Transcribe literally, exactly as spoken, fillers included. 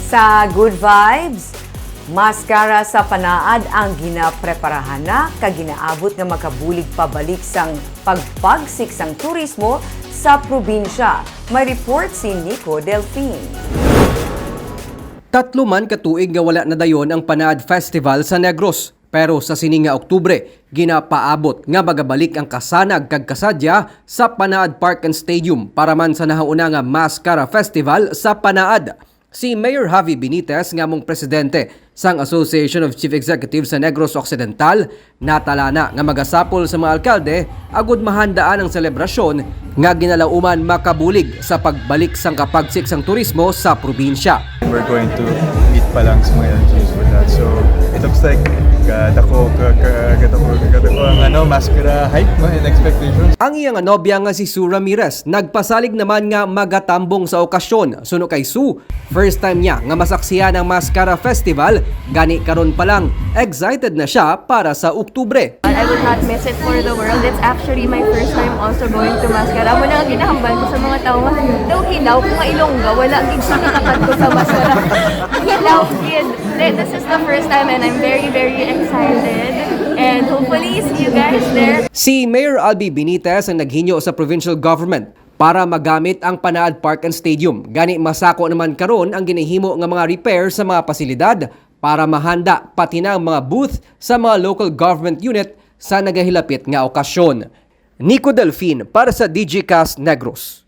Sa Good Vibes, maskara sa Panaad ang ginapreparahan na kag ginaabot nga makabulig pabalik sang pagpagsik sang turismo sa probinsya. May report si Nico Delfin. Tatlo man ka tuig nga wala nadayon ang Panaad Festival sa Negros. Pero sa sini nga Oktubre, ginapaabot nga magabalik ang kasanag kag kasadya sa Panaad Park and Stadium para man sa nahauna nga Maskara Festival sa Panaad. Si Mayor Javi Benitez nga among presidente sang Association of Chief Executives sa Negros Occidental, natalana nga magasapol sa mga alkalde agud mahandaan ang selebrasyon nga ginalauman makabulig sa pagbalik sang kapagsik sang turismo sa probinsya. We're going to meet pa lang sa mga L G Us for that. So, it looks like kadako, ka, ka, kadako, kadako ang ano, maskara hype mo and expectations. Ang iya nga nobya nga si Sue Ramirez nagpasalig naman nga magatambong sa okasyon. Suno kay Sue, first time niya nga masaksihan ang Maskara Festival, gani karon pa lang excited na siya para sa Oktubre. I would not miss it for the world. It's actually my first time also going to Maskara. Amo na ang ginahambal ko sa mga tao nga daw hilaw ko nga Ilongga, wala gid siya nakakadto sa Maskara. Hilaw gid. Th- This is the first time and I'm very, very excited. And hopefully, see you guys there. Si Mayor Albi Benitez ang naghinyo sa provincial government para magamit ang Panaad Park and Stadium. Gani masako naman karon ang ginahimo nga mga repair sa mga pasilidad para mahanda pati na ang mga booth sa mga local government unit sa nagahilapit nga okasyon. Nico Delfin para sa Digicast Negros.